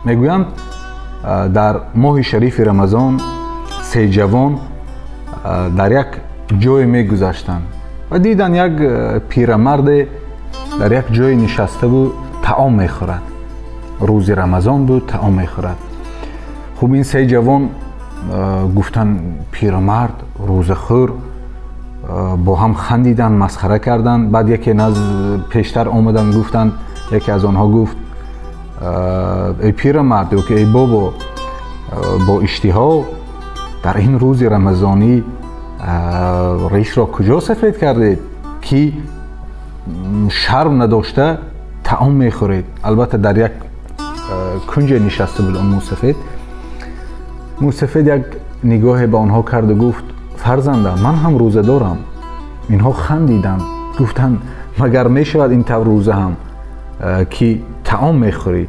Мегӯянд, дар моҳи шарифи Рамазон се ҷавон дар як ҷое мегузаштанд ва диданд, як пирамарде дар як ҷое нишаставу таом мехӯрад. Рӯзи Рамазон буд, таом мехӯрад. Хуб, ин се ҷавон гуфтанд: пирамард рӯзахӯр. Бо ҳам хандиданд, масхара карданд. Баъд яке наз пештар омаданд, гуфтанд, яке аз онҳо гуфт: эй пирамард, ё ки эй бобо, бо иштиҳо дар ин рӯзи рамазонӣ ришро куҷо сафед кардед, ки шарм надошта таом мехӯред? Албатта, дар як кунҷе нишаста буд он мӯсафед. Мӯсафед як нигоҳе ба онҳо карду гуфт: фарзандам, ман ҳам рӯза дорам. Инҳо хандиданд, гуфтанд: магар мешавад ин тавр рӯза ҳам, ки таом мехӯрӣ?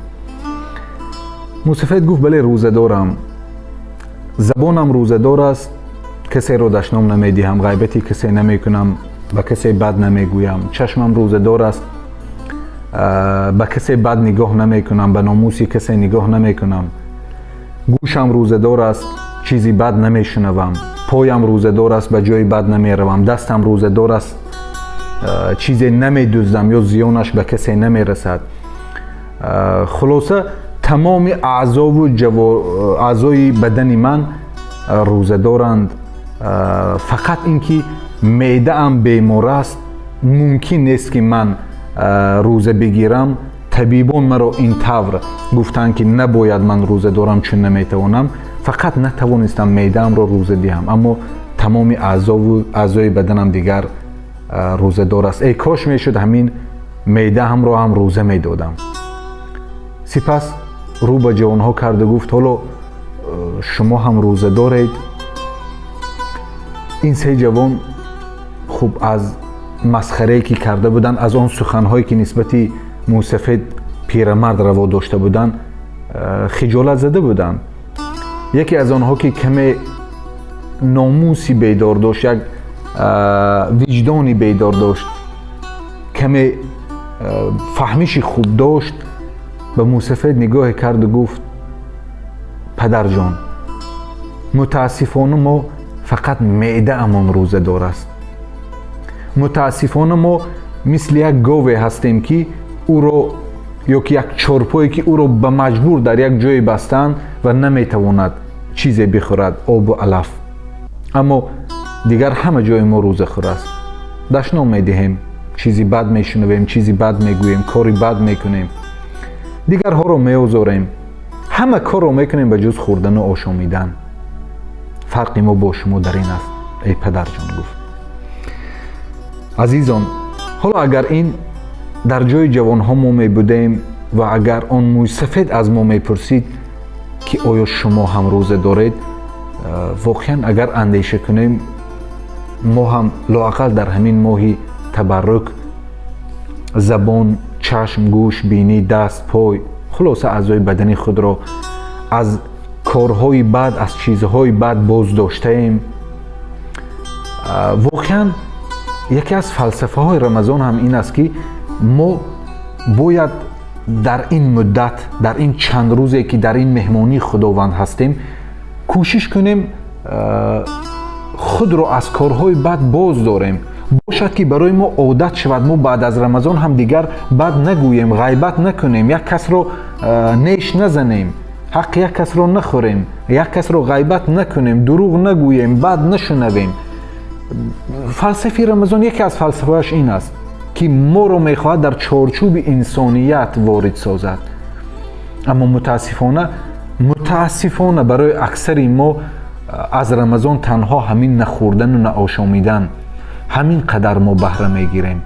Мӯсафед гуфт: бале, рӯза дорам. Забонам рӯзадор аст, касеро дашном намедиҳам, ғайбати касе намекунам, ба касе бад намегӯям. Чашмам рӯзадор аст, ба касе бад нигоҳ намекунам, ба номуси касе нигоҳ намекунам. Гӯшам рӯзадор аст, чизи бад намешунавам. Поям рӯзадор аст, ба ҷои бад намеравам. Дастам рӯзадор аст, чизе намедуздам ё зиёнаш ба касе намерасад. Хулоса, тамоми аъзову аъзои бадани ман рӯзадоранд, фақат ин ки меъдаам бемор аст, мумкин нест, ки ман рӯза бигирам. Табибон маро ин тавр гуфтанд, ки набояд ман рӯза дорам, чун наметавонам. Фақат натавонистам меъдаамро рӯза диҳам, аммо тамоми аъзову аъзои баданам дигар рӯзадор аст. Эй кош мешуд, ҳамин меъдаамро ҳам рӯза медодам. Сипас рӯ ба ҷавонҳо карду гуфт: ҳоло шумо ҳам рӯза доред? Ин се ҷавон, хуб, аз масхарае, ки карда буданд, аз он суханҳое, ки нисбати мӯсафед пирамард раво дошта буданд, хиҷолат зада буданд. Яке аз онҳо, ки каме номуси бедор дошт, як виҷдони бедор дошт, каме фаҳмиши хуб дошт, ба мӯсафед нигоҳе карду гуфт: падарҷон, мутаассифона, мо фақат меъдаамон рӯзадор аст. Мутаассифона, мо мисли як гове ҳастем, ки ӯро, ё ки як чорпое, ки ӯро ба маҷбур дар як ҷое бастаанд ва наметавонад чизе бихӯрад, обу алаф. Аммо дигар ҳама ҷои мо рӯзахӯр аст. Дашном медиҳем, чизи бад мешунавем, чизи бад мегӯем, кори бад мекунем, дигарҳоро меозорем, ҳама корро мекунем, ба ҷуз хӯрдану ошомидан. Фарқи мо бо шумо дар ин аст, эй падарҷон, гуфт. Азизон, ҳоло агар ин дар ҷои ҷавонҳо мо мебудем ва агар он мӯйсафед аз мо мепурсид, ки оё шумо ҳам рӯза доред, воқеан, агар андеша кунем, мо ҳам лоақал дар ҳамин моҳи табаррук забон, чашм, гӯш, бинӣ, даст, пой, хулоса, аъзои бадани худро аз корҳои бад, аз чизҳои бад боз доштаем? Воқеан, яке аз фалсафаҳои Рамазон ҳам ин аст, ки мо бояд дар ин муддат, дар ин чанд рӯзе, ки дар ин меҳмонии Худованд ҳастем, кӯшиш кунем худро аз корҳои бад боз дорем. Бошад, ки барои мо одат шавад, мо баъд аз Рамазон ҳам дигар бад нагӯем, ғайбат накунем, як касро неш назанем, ҳаққи як касро нахӯрем, як касро ғайбат накунем, дурӯғ нагӯем, бад нашунавем. Фалсафаи Рамазон, яке аз фалсафааш ин аст, ки моро мехоҳад дар чорчӯби инсоният ворид созад. Аммо мутаассифона, барои аксари мо аз Рамазон танҳо ҳамин нахӯрдану наошомидан, ҳамин қадар мо баҳра мегирем.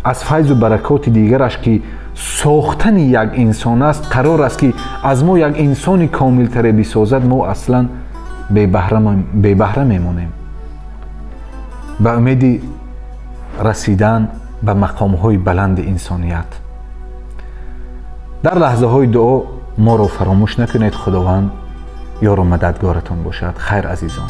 Аз файзу баракоти дигараш, ки сохтани як инсон аст, қарор аст, ки аз мо як инсони комилтаре бисозад, мо аслан бебаҳра мемонем. Ба умеди расидан ба мақомҳои баланди инсоният, дар лаҳзаҳои дуо моро фаромӯш накунед. Худованд ёру мададгоратон бошад. Хайр, азизон.